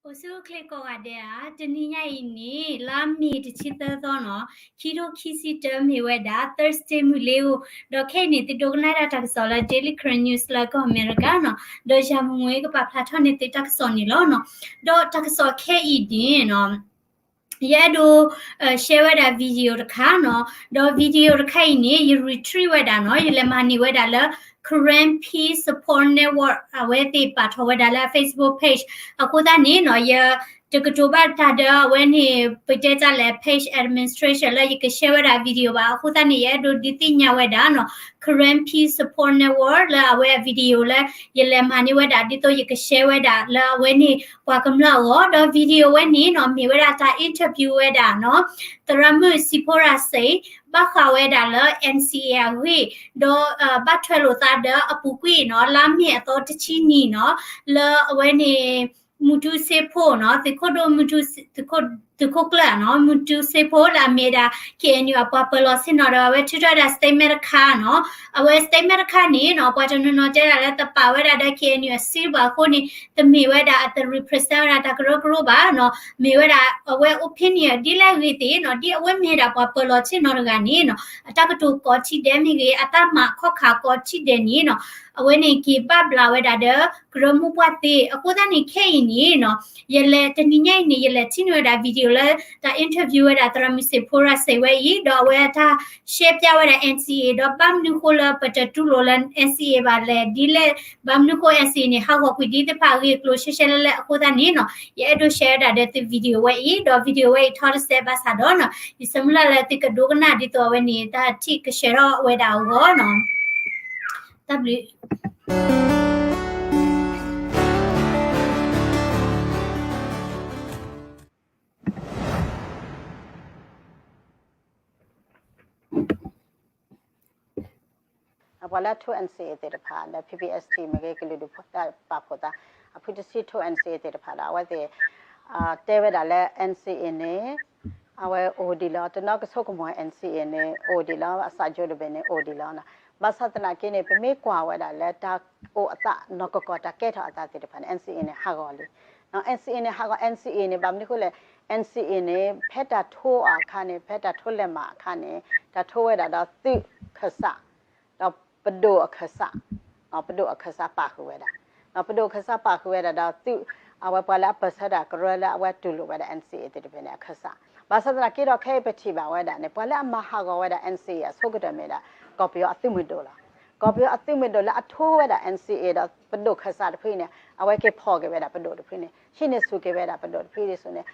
အိၣ်ဆူၣ်အိၣ်ချ့ကိးဂၤဒဲးဧါ, တနံၤညါအံၤန့ၣ် လါမ့ၤတဆံသၢသီနီၤ, ခံထိခံဆံတၢမ့ၢ်ဝဲဒၣ် Thursday မုၢ်လ့ဧိၤ, ဒီးခဲအံၤန့ၣ် သုဒိကနၣ်ဒၣ်တၢ်ကစီၣ်လၢ Daily Karen News လၢကီၢ်အမဲရကၤနီၤ, ဒီးယၤမုၢ်မွဲကပာ်ဖျါထီၣ်န့ၢ်သုတၢ်ကစီၣ်န့ၣ်လီၤနီၤ. ဒီးတၢ်ကစီၣ်ခဲအံၤန့ၣ်နီၤ ယအဲၣ်ဒိး share ဝဲဒၣ် video တခါနီၤ, ဒီး video တခါအံၤန့ၣ် ယ retweet ဝဲဒၣ်နီၤ, ယလဲၤမၤန့ၢ်ဝဲဒၣ်လၢ Karen Peace Support Network အဝဲသ့ၣ်ပာ်ထီၣ်ဝဲဒၣ်လၢအ Facebook page အဃိသတးန့ၣ်နီၤ, ယတကတိၤဘၣ်တၢ်ဒီးအဝဲန့ၣ် ပတဲတၢ်လဲၣ် page administration လၢယက share ဝဲဒၣ် video ဘၣ်. အဃိသတးန့ၣ် ယအဲၣ်ဒိးဒုးသ့ၣ်ညါဝဲဒၣ်နီၤ, Karen Peace Support Network လၢအဝဲအ video လၢ ယလဲၤမၤန့ၢ်ဝဲဒၣ် ဒ်သိးယက share ဝဲဒၣ်လၢအဝဲန့ၣ် ပှၤကမျၢၢ်အဂီၢ်, ဒီး video ဝဲန့ၣ်နီၤ မ့ၢ်ဝဲဒၣ်တၢ် interview ဝဲဒၣ်နီၤ သရၣ်မုၣ်စံးဖိရၤစ့း ဘၣ်ဃးဝဲဒၣ်လၢ NCA အဂ့ၢ်, ဒီး ဘၣ်ထွဲလိာ်သးဒီးအပူၤကွံာ်နီၤ လါမ့ၤအသီတဆံနံၤနီၤ လၢအဝဲန့ၣ် မူတူစ့ဖိနီၤ သုးခိၣ်ဒိၣ်မူတူ သုးခိၣ်ကျၢၢ်နီၤ မူတူစ့ဖိလၢအမ့ၢ်ဒၣ် KNU အပှၤပၢၤလီၤဆ့ၣ်နီၤဒီး အဝဲထုးထီၣ်ဝဲဒၣ် statement တခါနီၤ. အဝဲ statement တခါန့ၣ်နီၤ ပှၤတနီၤနီၤတဲဒၣ်လၢတပာ်ဝဲဒၣ်ဒီး KNU အစံးဘၣ်အဃိန့ၣ် တမ့ၢ်ဝဲဒၣ်အတ represent ဝဲဒၣ်တၢ်ကရၢကရိဘၣ်နီၤ. မ့ၢ်ဝဲဒၣ်အဝဲ opinion ဒ်လဲၣ်ဂ့ၤသ့ၣ်နီၤ ဒ်အဝဲမ့ၢ်ဒၣ်ပှၤပၢၤလီၤဆ့ၣ်နီၤတဂၤန့ၣ်နီၤ အတၢ်ကတိၤကိးထံၣ်ဒဲးမ့ၢ်ဂ့ၤ အတၢ်မၤခီၣ်ခါကိးထံၣ်ဒဲးန့ၣ်နီၤ အဝဲန့ၣ်က့ၤဘၣ်ဘျးဝဲဒၣ်ဒီး ကရၢမိၢ်ပှၢ်သ့ၣ်. အဃိသတးန့ၣ် ခဲအံၤန့ၣ်နီၤ ယလဲၤတနံၤညါအံၤန့ၣ် ယလဲၤထံၣ်န့ၢ်ဝဲဒၣ် video လၢတၢ် interview ဝဲဒၣ် သရၣ်မုၣ်စံးဖိရၤစ့း ဝဲအံၤ ဒီးအဝဲအတၢ် share ပျၢ်ဝဲဒၣ် NCA ဒီးဘၣ်မနုၤဃိလၢပတတူၢ်လိာ်လၢ NCA ဘၣ်လဲၣ် ဒ်လဲၣ် ဘၣ်မနုၤဃိ NCA န့ၣ် ဟးဂီၤကွံာ်ဒ်သ့ၣ်တဖၣ်အဂ့ၢ်အကျိၤရှဲရှဲလဲၣ်လဲၣ် အဃိသတးန့ၣ်နီၤ ယအဲၣ်ဒိး share ဝဲဒၣ်ဒီးသု video ဝဲအံၤ ဒီး video ဝဲအံၤထီတစဲးဘၣ်ဆၣ်ဒီးနီၤ ယဆၢမုၢ်လၢ်လၢသုကဒိကနၣ်ဒ်သိးအဝဲန့ၣ် တၢ်ထံၣ်ကဆှဲထီၣ်ဝဲဒၣ်အဂီၢ်နီၤ. တၢ်ဘျုး ပှၤလၢအထိ NCA သ့ၣ်တဖၣ် လၢ PPST မ့ၢ်ဂ့ၤ ကလုာ်ဒူၣ်ဖိတၢ်ပာ်ဖှိၣ်သး အဖုတဆံထိ NCA သ့ၣ်တဖၣ်ဒီး အဝဲသ့ၣ် တဲဝဲဒၣ်လၢ NCA န့ၣ် အဝဲအိၣ်ဒံးလီၤ တနီၤကဆိကမိၣ် NCA န့ၣ် အိၣ်ဒံးလီၤ အစးကၠိတဘ့ၣ်န့ၣ် အိၣ်ဒံးလီၤ. ဘၣ်ဆၣ်သနာ်က့န့ၣ် ပမ့ၢ်ကွၢ်ဝဲဒၣ်လၢတၢ်အိၣ်အသးနီၢ်ကကီၢ် တၢ်ကဲထီၣ်အသးသ့ၣ်တဖၣ်န့ၣ် NCA န့ၣ် ဟးဂီၤလံ NCA န့ၣ် ဟးဂီၤ NCA န့ၣ် ဘၣ်မနုၤဃိလဲၣ် NCA န့ၣ် ဖဲတၢ်ထိအခါန့ၣ် ဖဲတၢ်ထိလဲၤမးအခါန့ၣ် တၢ်ထိဝဲဒၣ်ဒီးသုးခၢၣ်စး ဒီးပဒိၣ်အခၢၣ်စး ပဒိၣ်အခၢၣ်စးပာ်ဃုာ်ဝဲဒၣ် ပဒိၣ်အခၢၣ်စးပာ်ဃုာ်ဝဲဒၣ်ဒီးသုး အဝဲပှၤလၢအပၢၢ်ဆၢတၢ်ကရၢလၢအဝဲတူၢ်လိာ်ဝဲဒၣ် NCA သ့ၣ်တဖၣ်န့ၣ် အခၢၣ်စး. ဘၣ်ဆၣ်သနာ်က့ဒီး ခဲအံၤပထံၣ်ဘၣ်ဝဲဒၣ်န့ၣ် ပှၤလၢအမၤဟးဂီၤဝဲဒၣ် NCA အဆိကတၢၢ်မ့ၢ်ဒၣ် ကီၢ်ပယီၤအသုးမုၢ်ဒိၣ်လီၤ. ကီၢ်ပယီၤအသုးမုၢ်ဒိၣ်လၢအထိဝဲဒၣ် NCA ဒီးပဒိၣ်ခၢၣ်စးတဖုအံၤန့ၣ် အဝဲက့ၤဖီၣ်က့ၤဝဲဒၣ်ပဒိၣ်တဖုန့ၣ် ဟံးန့ၢ်ဆူၣ်က့ၤဝဲဒၣ်ပဒိၣ်တဖုဒ်သိးန့ၣ်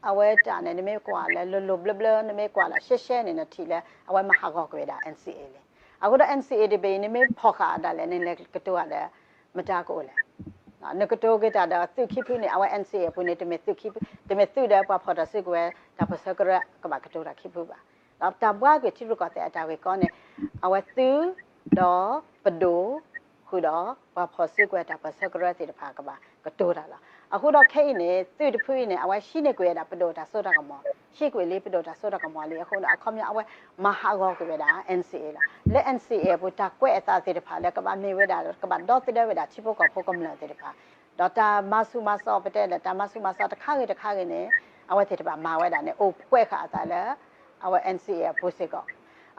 အဝဲတၢ်န့ၣ် နမ့ၢ်ကွၢ်လၢလိၤလိၤဘျၢဘျၢ နမ့ၢ်ကွၢ်လၢရှဲရှဲန့ၣ် နထံၣ်လၢအဝဲမၤဟးဂီၤက့ၤဝဲဒၣ် NCA လံ. အဃိဒီး NCA တဘ့ၣ်အံၤ နမ့ၢ်ဖီၣ်ဃာ်အီၤဒၣ်လဲာ် နလဲၤကတိၤအီၤဒီး မတၤကအိၣ်လဲၣ်. နကတိၤက့ၤတၢ်ဒီးသုးခံဖုန့ၣ် အဝဲ NCA အပူၤန့ၣ် တမ့ၢ်သုးခံဖု တမ့ၢ်သုးဒီးပှၤဖီၣ်တၢ်စုကဝဲၤ တၢ်ပၢၢ်ဆၢကရၢ ကဘၣ်ကတိၤတၢ်ခံဖုဘၣ်. ဒီးတၢ်ဘှါကွံာ်ထံရူၢ်ကီၢ်သဲးအတၢ်ဂ့ၢ်ကီန့ၣ် အဝဲသုးဒီးပဒိၣ် ဃုာ်ဒီးပှၤဖီၣ်စုကဝဲၤတၢ်ပၢၢ်ဆၢကရၢသ့ၣ်တဖၣ်ကဘၣ်ကတိၤတၢ်လီၤ. အဃိဒီးခဲအံၤန့ၣ် သုးတဖုအံၤန့ၣ် အဝဲဟံးန့ၢ်ကွံာ်ဝဲဒၣ်ပဒိၣ်တၢ်စိတၢ်ကမီၤ, ဟံးကွံာ်လံပဒိၣ်တၢ်စိတၢ်ကမီၤလံအဃိန့ၣ် အခီပညီအဝဲမၤဟးဂီၤကွံာ်ဝဲဒၣ် NCA လီၤ. လၢ NCA အပူၤ တၢ်ကွဲးအသးသ့ၣ်တဖၣ်လၢကဘၣ်မ့ၢ်ဝဲဒၣ် ကဘၣ်ဒီသဒၢဝဲဒၣ်ထံဖိကီၢ်ဖိကမျၢၢ်သ့ၣ်တဖၣ် ဒီးတၢ်မၤဆူၣ်မၤစိး ပတဲလၢတၢ်မၤဆူၣ်မၤစိးတခါဂ့ၤတခါဂ့ၤန့ၣ် အဝဲသ့ၣ်တဖၣ်မၤဝဲဒၣ်န့ၣ် အိၣ်ကွဲးဃာ်အသးလၢ အဝဲ NCA အပူၤစ့ၢ်ကီး.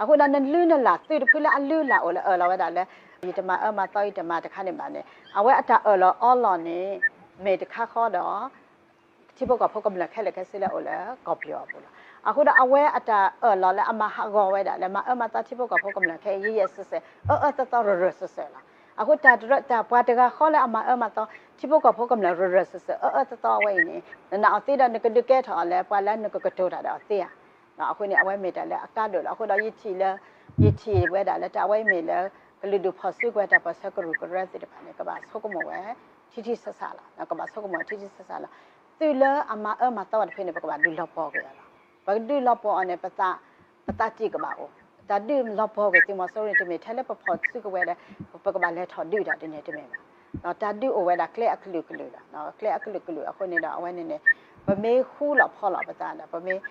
အဃိဒီးနလုၢ်နလၢ်သုးတဖုလၢအလုၢ်လၢ်အိၣ်လၢအၢၣ်လီၤဝဲဒၣ်လၢ ယတမၤအၢမၤသီ ယတမၤတခါန့ၣ်ဘၣ်န့ၣ် အဝဲအတၢ်အၢၣ်လီၤအီလီၤန့ၣ် မ့ၢ်တခါဃီဒီး ထံဖိကီၢ်ဖိကမျၢၢ်ခဲလၢာ်ခဲဆ့လၢအအိၣ်လၢကီၢ်ပယီၤအပူၤလီၤ. အဃိဒီးအဝဲအတၢ်အၢၣ်လီၤလၢအမၤဟးဂီၤဝဲဒၣ်လၢမၤအၢမၤသီထံဖိကီၢ်ဖိကမျၢၢ်ခဲအံၤ ယံာ်ယံာ်စဲးစဲး အၢအၢသီသီရၢၢ်ရၢၢ်စဲးစဲးလီၤ. အဃိတၢ်တရၢတၢ်ပှၤတဂၤဃီလၢအမၤအၢမၤသီထံဖိကီၢ်ဖိကမျၢၢ်ရၢၢ်ရၢၢ်စဲးစဲး အၢအၢသီသီအဝဲအံၤန့ၣ် နနာ်အီၤသ့ဒီးနကဒုးကဲထီၣ်အီၤလၢပှၤလၢနကကတိၤတၢ်ဒီးအီၤသ့ဧါ. အဃိန့ၣ် အဝဲမ့ၢ်တၢ်လၢအကါဒိၣ်လီၤ. အဃိဒီးယထံၣ်လၢ ယထံၣ်ဝဲဒၣ်လၢတၢ်အဝဲအံၤမ့ၢ်လၢ ကလုာ်ဒူၣ်ဖီၣ်စုကဝဲၤတၢ်ပၢၢ်ဆၢကရူၢ်ကရၢသ့ၣ်တဖၣ်န့ၣ် ကဘၣ်ဆိကမိၣ်ဝဲ ထံထံဆးဆးလီၤ. ကဘၣ်ဆိကမိၣ်ထံထံဆးဆးလီၤ. သုးလၢအမၤအၢမၤသီဝဲတဖုန့ၣ် ပကဘၣ်ဒုးလီၤပှီၢ်ကွံာ်အီၤလီၤ. ပကဒုးလီၤပှီၢ်အီၤန့ၣ် ပသး ပသးတံၢ်ကဘၣ်အိၣ်, တၢ်ဒုးလီၤပှီၢ်ကွံာ်သုးမီၤစိရိၤန့ၣ် တမ့ၢ်ထဲလၢပဖီၣ်စုကဝဲၤဒီး ပကဘၣ်လဲၤထီၣ်ဒုးတၢ်ဒ်န့ၣ်တမ့ၢ်ဘၣ်. တၢ်ဒုးအိၣ်ဝဲဒၣ်ကျဲအကလုာ်ကလုာ်လီၤ. ကျဲအကလုာ်ကလုာ်အဃိန့ၣ်ဒီး အဝဲန့ၣ်န့ၣ် ပမ့ၢ်ဃူလီၤဖီလီၤပသးဒီး ပမ့ၢ်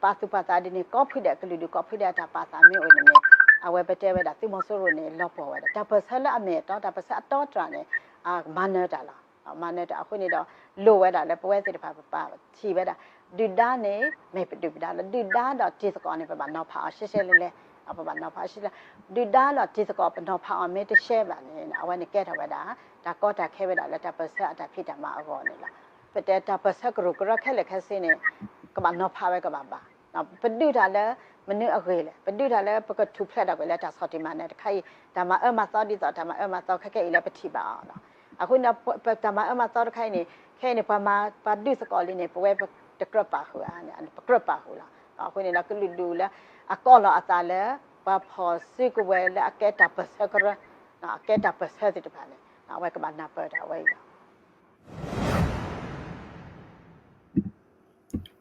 ပာ်သူၣ်ပာ်သးဒ်န့ၣ် ကိးဖုဒဲးကလုာ်ဒူၣ် ကိးဖုဒဲးအတၢ်ပာ်သးမ့ၢ်အိၣ်န့ၣ်န့ၣ် အဝဲပတဲဝဲဒၣ်သုးမီၤစိရိၤန့ၣ် လီၤပှီၢ်ဝဲဒၣ် တၢ်ပၢၢ်ဆၢလၢအမ့ၢ်အတီ တၢ်ပၢၢ်ဆၢအတီတြၢ်န့ၣ် မၤနၢၤတၢ်လီၤ. မၤနၢၤတၢ်အဃိန့ၣ်ဒီး လိၣ်ဝဲဒၣ်လၢပဝဲသ့ၣ်တဖၣ်ပပာ်ထံၣ်ဝဲဒၣ် ဒုၣ်ဒါန့ၣ် မ့ၢ်ပဒုၣ်ပဒါလီၤ. ဒုၣ်ဒါဒီးတံၤသကိးန့ၣ် ပဘၣ်နီၤဖးအီၤရှဲရှဲလဲလဲ, ပဘၣ်နီၤဖးအီၤရှဲရှဲ, ဒုၣ်ဒါဒီးတံၤသကိးပနီၤဖးအီၤမ့ၢ်တရှဲဘၣ်န့ၣ် အဝဲန့ၣ်ကဲထီၣ်ဝဲဒၣ် တၢ်ကီတၢ်ခဲဝဲဒၣ်လၢတၢ်ပၢၢ်ဆၢအတၢ်ဖံးတၢ်မၤအဂီၢ်န့ၣ်လီၤ. ပတဲတၢ်ပၢၢ်ဆၢကရူၢ်ကရၢခဲလၢာ်ခဲဆ့န့ၣ် ကဘၣ်နီၤဖးဝဲကဘၣ်ဘၣ် ပဒုးတၢ်လၢမနုၤအဂ့ၢ်လဲၣ်, ပဒုးတၢ်လၢပကထူၣ်ဖျဲးထီၣ်ကွံာ်လၢတၢ်ဆီၣ်တံၢ်မၤနၢၤတခါအံၤ တၢ်မၤအၢမၤသီဒ်သိးတၢ်မၤအၢမၤသီခဲကဲအံၤလၢပထံၣ်ဘၣ်အီၤလီၤ. အဃိန့ၣ် တၢ်မၤအၢမၤသီတခါအံၤန့ၣ် ခဲအံၤန့ၣ် ပှၤမၤပှၤဒုးသကိးလံန့ၣ် ပဝဲပတကြၢးပာ်ဃုာ်ဧါန့ၣ် ပကြၢးပာ်ဃုာ်လီၤ. အဃိန့ၣ်ဒီးကလုာ်ဒူၣ်လၢ အကိးလီၤအသးလၢ ပှၤဖီၣ်စုကဝဲၤလၢအကဲတၢ်ပၢၢ်ဆၢကရၢ, အကဲတၢ်ပၢၢ်ဆၢသ့ၣ်တဖၣ်န့ၣ် အဝဲကဘၣ်နၢ်ပၢၢ်တၢ်ဝဲအံၤလီၤ.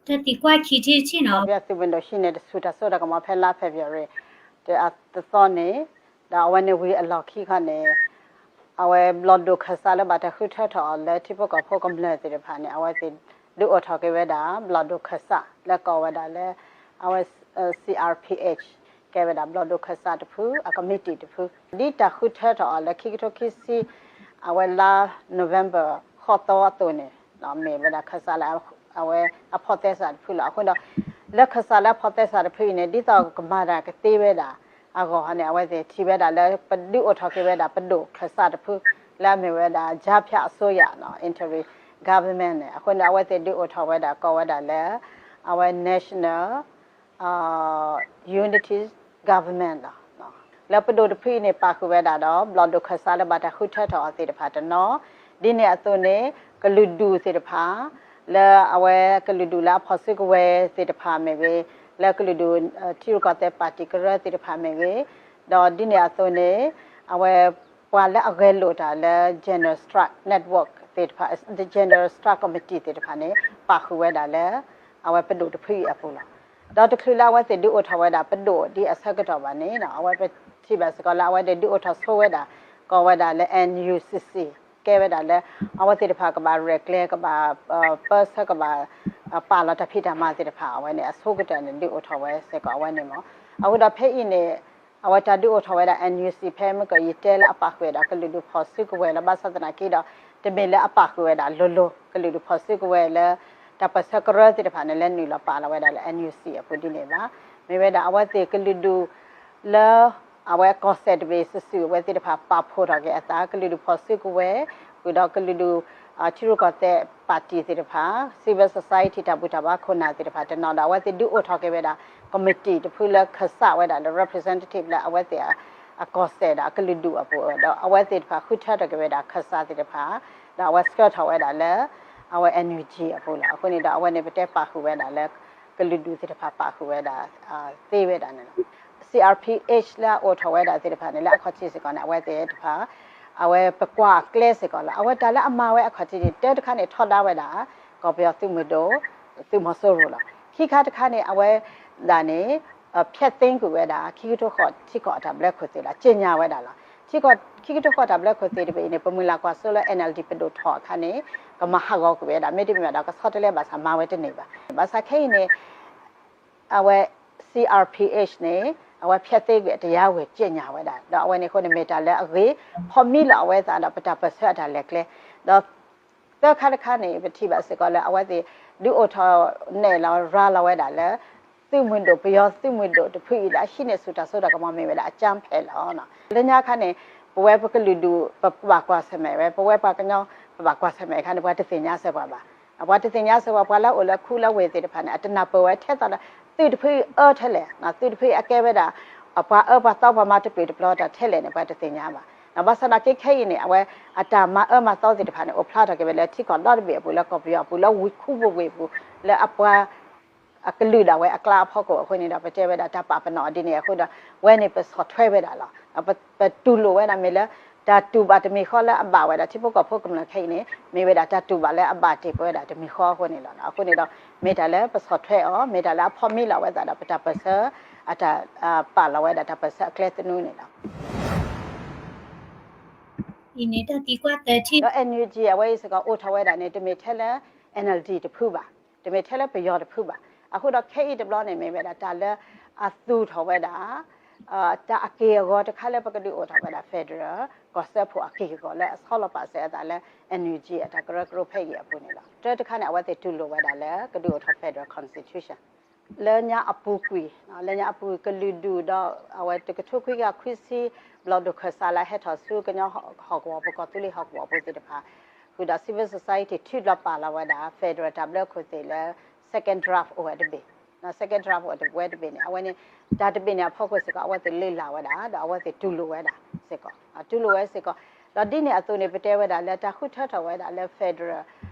တၢ်သံကွၢ်ခံထံၣ်တထံၣ်နီၤ, ကီၢ်ပယီၤသုးမုၢ်ဒိၣ်ဟံးန့ၢ်တၢ်ဆူၣ်တၢ်စိတၢ်ကမီၤဖဲလါ February တသီန့ၣ်, ဒီးအဝဲန့ၣ်ဝံၤအလီၢ်ခံခီန့ၣ် အဝဲဘျီၣ်ဒိၣ်ခၢၣ်စးလၢဘၣ်တၢ်ဃုထၢထီၣ်အီၤလၢထံဖိကီၢ်ဖိကမျၢၢ်သ့ၣ်တဖၣ်န့ၣ် အဝဲသ့ၣ်ဒုးအိၣ်ထီၣ်က့ၤဝဲဒၣ် ဘျီၣ်ဒိၣ်ခၢၣ်စးလၢကိးဝဲဒၣ်လၢ အဝဲ C R P H ကဲဝဲဒၣ်ဘျီၣ်ဒိၣ်ခၢၣ်စးတဖု အ committee တဖု ဒ်တၢ်ဃုထၢထီၣ်အီၤလၢခံကထိခံဆံ အဝဲလါ November ဃိးသီအသိးန့ၣ် မ့ၢ်ဝဲဒၣ်ခၢၣ်စးလၢ အဝဲအဖီၣ်သဲစးတဖုလီၤ. အဃိဒီး လၢခၢၣ်စးလၢအဖီၣ်သဲစးတဖုအံၤန့ၣ် ဒ်သိးကမၤတၢ်ကသ့ဝဲဒၣ်အဂီၢ်န့ၣ် အဝဲသ့ၣ်ထံၣ်ဝဲဒၣ်လၢ ပဒုးအိၣ်ထီၣ်က့ၤဝဲဒၣ်ပဒိၣ်ခၢၣ်စးတဖု လၢအမ့ၢ်ဝဲဒၣ် ကြားဖြတ်အစိုးရ interim government န့ၣ် အဃိန့ၣ် အဝဲသ့ၣ်ဒုးအိၣ်ထီၣ်ဝဲဒၣ်ကိးဝဲဒၣ်လၢ အဝဲ national unity government လီၤ. လၢပဒိၣ်တဖုအံၤန့ၣ် ပာ်ဃုာ်ဝဲဒၣ်ဒီး ဘျီၣ်ဒိၣ်ခၢၣ်စးလၢဘၣ်တၢ်ဃုထၢထီၣ်အီၤသ့ၣ်တဖၣ်တနီၤ, ဒ်န့ၣ်အသိးန့ၣ် ကလုာ်ဒူၣ်သ့ၣ်တဖၣ် လၢအဝဲကလုာ်ဒူၣ်လၢအဖီၣ်စုကဝဲၤသ့ၣ်တဖၣ်မ့ၢ်ဂ့ၤ, လၢကလုာ်ဒူၣ် ထံရူၢ်ကီၢ်သဲးပၣ်တံၣ်ကရၢသ့ၣ်တဖၣ်မ့ၢ်ဂ့ၤ, ဒီးဒ်န့ၣ်အသိးန့ၣ် အဝဲပှၤလၢအဂဲၤလိာ်တၢ်လၢ General Strike Network သ့ၣ်တဖၣ် General Strike Committee သ့ၣ်တဖၣ်န့ၣ် ပာ်ဃုာ်ဝဲဒၣ်လၢ အဝဲပဒိၣ်တဖုအံၤအပူၤလီၤ. ဒီးတချုးလၢအဝဲသ့ၣ်ဒုးအိၣ်ထီၣ်ဝဲဒၣ်ပဒိၣ်ဒ်အဆၢကတီၢ်ဘၣ်န့ၣ် အဝဲပထံၣ်ဘၣ်စ့ၢ်ကီးလၢအဝဲသ့ၣ်ဒုးအိၣ်ထီၣ်ဆိဝဲဒၣ် ကိးဝဲဒၣ်လၢ N U C C ကဲဝဲဒၣ်လၢ အဝဲသ့ၣ်တဖၣ်ကဘၣ်ရဲၣ်ကျဲၤ ကဘၣ် ပၢဆှၢ ကဘၣ် ပာ်လီၤတၢ်ဖံးတၢ်မၤသ့ၣ်တဖၣ် အဝဲန့ၣ် အဆိကတၢၢ်န့ၣ် ဒုးအိၣ်ထီၣ်ဝဲစ့ၢ်ကီးအဝဲန့ၣ်မ့ၢ်. အဃိဒီးဖဲအံၤန့ၣ် အဝဲတၢ်ဒုးအိၣ်ထီၣ်ဝဲဒၣ် N U C ဖဲမ့ၢ်ကယတဲလၢအပာ်ဃုာ်ဝဲဒၣ်ကလုာ်ဒူၣ်ဖီၣ်စုကဝဲၤလီၤ. ဘၣ်ဆၣ်သနာ်က့ဒီး တမ့ၢ်လၢအပာ်ဃုာ်ဝဲဒၣ်လိၤလိၤ ကလုာ်ဒူၣ်ဖီၣ်စုကဝဲၤလၢ တၢ်ပၢၢ်ဆၢကရၢသ့ၣ်တဖၣ်န့ၣ် လဲၤနုာ်လီၤပာ်လီၤဝဲဒၣ်လၢ N U C အပူၤဒ်န့ၣ်ဘၣ်. မ့ၢ်ဝဲဒၣ်အဝဲသ့ၣ်ကလုာ်ဒူၣ်လၢ အဝဲကီၢ်စဲၣ်တဘ့ၣ်စုာ်စုာ်အဝဲသ့ၣ်တဖၣ်ပာ်ဖှိၣ်ထီၣ်က့ၤအသး ကလုာ်ဒူၣ်ဖီၣ်စုကဝဲၤ ဃုာ်ဒီးကလုာ်ဒူၣ် ထံရူၢ်ကီၢ်သဲးပၣ်တံၣ်သ့ၣ်တဖၣ် civil society တၢ်ဘူၣ်တၢ်ဘါခိၣ်နၢ်သ့ၣ်တဖၣ်တနီၤဒီး အဝဲသ့ၣ်ဒုးအိၣ်ထီၣ်က့ၤဝဲဒၣ် committee တဖုလၢခၢၣ်စးဝဲဒၣ်ဒီး representative လၢအဝဲသ့ၣ်အကီၢ်စဲၣ်ဒီးအကလုာ်ဒူၣ်အပူၤ ဒီးအဝဲသ့ၣ်တဖၣ်ဃုထၢထီၣ်က့ၤဝဲဒၣ်ခၢၣ်စးသ့ၣ်တဖၣ် ဒီးအဝဲဆှၢထီၣ်ဝဲဒၣ်လၢ အဝဲ N U G အပူၤလီၤ. အဃိန့ၣ်ဒီးအဝဲန့ၣ်ပတဲပာ်ဃုာ်ဝဲဒၣ်လၢ ကလုာ်ဒူၣ်သ့ၣ်တဖၣ်ပာ်ဃုာ်ဝဲဒၣ် သ့ဝဲဒၣ်န့ၣ်လီၤ. C R P H လၢအအိၣ်ထီၣ်ဝဲဒၣ်သ့ၣ်တဖၣ်န့ၣ် လၢအခီၣ်ထံးစ့ၢ်ကီးန့ၣ် အဝဲသ့ၣ်တဖၣ် အဝဲပကွၢ်အကျဲစ့ၢ်ကီးလီၤ. အဝဲတၢ်လၢအမၤဝဲအခီၣ်ထံးန့ၣ် တၢတခါန့ၣ် ထီဒါဝဲဒၣ် ကီၢ်ပယီၤသုးမုၢ်ဒိၣ် သုးမီၤစိရိၤလီၤ. ခံခါတခါန့ၣ် အဝဲဒၣ်န့ၣ် ဖျက်သိမ်းကွံာ်ဝဲဒၣ် ခံကထိဃိးထံကီၢ်အတၢ်ဘျၢခိၣ်သ့ၣ်လီၤ. ကြေညာဝဲဒၣ်လီၤ. ခံကထိဃိးတၢ်ဘျၢခိၣ်သ့ၣ်တဘ့ၣ်အံၤန့ၣ် ပမုၢ်လၢ်ကွၢ်စိလၢ N L D ပဒိၣ်ထီၣ်အခါန့ၣ် ကမၤဟးဂီၤကွံာ်ဝဲဒၣ် မ့တမ့ၢ်ဘၣ်ဒီးကဆီတလဲဘၣ်ဆၣ်မၤဝဲတန့ၢ်ဘၣ်. ဘၣ်ဆၣ်ခဲအံၤန့ၣ် အဝဲ C R P H န့ၣ် အဝဲဖျက်သိမ်းကွံာ် တရားဝင်ကြေညာဝဲဒၣ် ဒီးအဝဲန့ၣ်အဃိန့ၣ် မ့ၢ်တၢ်လၢအဂ့ၤ ဖီမံလီၤအဝဲသးဒီးပတၢ်ပၢၢ်ဆၢအတၢ်လဲၤကျဲ ဒီး သၢခါတခါန့ၣ် ပထံၣ်ဘၣ်စ့ၢ်ကီးလၢအဝဲသ့ၣ် ဒုးအိၣ်ထီၣ်နဲၣ်လီၤ ရၤလီၤဝဲဒၣ်လၢ သုးမုၢ်ဒိၣ် ပယီၤသုးမုၢ်ဒိၣ်တဖုအံၤလၢအဟံးန့ၢ်ဆူၣ်တၢ်စိတၢ်ကမီၤမ့ၢ်ဝဲဒၣ် အကြမ်းဖက် လီၤ. လၢညါခါန့ၣ် ပဝဲပကလုာ်ဒူၣ် ပဘၣ်ကွၢ်ဆၢၣ်မဲာ်ဝဲ ပဝဲပှၤကညီ ပဘၣ်ကွၢ်ဆၢၣ်မဲာ်အခါန့ၣ် ပှၤတသ့ၣ်ညါစၢၤပှၤဘၣ်. ပှၤတသ့ၣ်ညါစၢၤပှၤ ပှၤလၢအအိၣ်လၢခူလၢဝ့ၢ်သ့ၣ်တဖၣ်န့ၣ် အတနၢ်ပၢၢ်ဝဲထဲသိးဒီး သုးတဖုအံၤအၢထဲလဲၣ် သုးတဖုအံၤအကဲဝဲဒၣ် ပှၤအၢပှၤသီ ပှၤမၤတပျုာ်တပျီၤတၢ်ထဲလဲၣ်န့ၣ် ပှၤတသ့ၣ်ညါဘၣ်. ဘၣ်ဆၣ်သနာ်က့ခဲအံၤန့ၣ် အဝဲအတၢ်မၤအၢမၤသီသ့ၣ်တဖၣ်န့ၣ် အိၣ်ဖျါထီၣ်က့ၤဝဲလၢထံကီၢ်ဒီတဘ့ၣ်အပူၤ လၢကီၢ်ပယီၤအပူၤ လၢဝ့ၢ်ခူပူၤဝ့ၢ်ပူၤ လၢအပှၤ အကလုာ်ဒၣ်ဝဲအကျါအဖီခိၣ်အဃိန့ၣ်ဒီး ပတဲဝဲဒၣ်တၢ်ပာ်ပနီၣ်ဒ်န့ၣ်အဃိဒီး ဝဲန့ၣ်ပဆီၣ်ထွဲဝဲဒၣ်လီၤ. ပတူၢ်လိာ်ဝဲဒၣ်မ့ၢ်လၢ တၢ်တူၢ်ဘၣ်တမံၤဃီလၢအဘၣ်ဝဲဒၣ်ထံဖိကီၢ်ဖိကမျၢၢ်ခဲအံၤန့ၣ် မ့ၢ်ဝဲဒၣ်တၢ်တူၢ်ဘၣ်လၢအဘၣ်တ့ၢ်ပဝဲဒၣ်တမံၤဃီအဃိန့ၣ်လီၤ. အဃိန့ၣ်ဒီး မ့ၢ်တၢ်လၢပဆီၣ်ထွဲအီၤ မ့ၢ်တၢ်လၢအဖီမံလီၤဝဲသးဒီးပတၢ်ပၢၢ်ဆၢ အတၢ် ပာ်လီၤဝဲဒၣ်တၢ်ပၢၢ်ဆၢအကျဲသနူန့ၣ်လီၤ. ဒီး N U G အဝဲအံၤစ့ၢ်ကီးအိၣ်ထီၣ်ဝဲဒၣ်န့ၣ် တမ့ၢ်ထဲလၢ N L D တဖုဘၣ်, တမ့ၢ်ထဲလၢပယီၤတဖုဘၣ်. အဃိဒီးခဲအံၤတဘျီန့ၣ် မ့ၢ်ဝဲဒၣ်တၢ်လၢအသူၣ်ထီၣ်ဝဲဒၣ် တၢ်အက့ၢ်အဂီၤတခါလၢပကဒုးအိၣ်ထီၣ်ဝဲဒၣ် federal ကီၢ်စၢဖှိၣ်အက့ၢ်အဂီၤလၢအဆီလီၤပာ်စၢၤအသးလၢ NUG အတၢ်ကရၢကရိဖဲအံၤအပူၤန့ၣ်လီၤ. တၢတခါန့ၣ် အဝဲသ့ၣ်တူၢ်လိာ်ဝဲဒၣ်လၢကဒုးအိၣ်ထီၣ် federal constitution လၢညါအပူၤကွံာ်, လၢညါအပူၤကလုာ်ဒူၣ်ဒီး အဝဲတကထိခွံကယၤခွံဆံဘျီၣ်ဒိၣ်ခၢၣ်စးလၢဟဲထီၣ်ဆူကညီဟီၣ်ကဝီၤပူၤ ကီၢ်သူလ့ၤဟီၣ်ကဝီၤပူၤသ့ၣ်တဖၣ် ဃုာ်ဒီး civil society ထုးလီၤပာ်လီၤဝဲဒၣ် federal တၢ်ဘျၢခိၣ်သ့ၣ်လၢ second draft အိၣ်ဝဲတဘ့ၣ်, second draft အိၣ်ဝဲတဘ့ၣ်န့ၣ် အဝဲန့ၣ် တၢ်တဘ့ၣ်န့ၣ်အဖီခိၣ်စ့ၢ်ကီး အဝဲသ့ၣ်လ့လၢ်ဝဲဒၣ် ဒီးအဝဲသ့ၣ်တူၢ်လိာ်ဝဲဒၣ်စ့ၢ်ကီး, တူၢ်လိာ်ဝဲစ့ၢ်ကီး, ဒီးဒ်န့ၣ်အသိးန့ၣ် ပတဲဝဲဒၣ်လၢတၢ်ဃုထၢထီၣ်ဝဲဒၣ်လၢ federal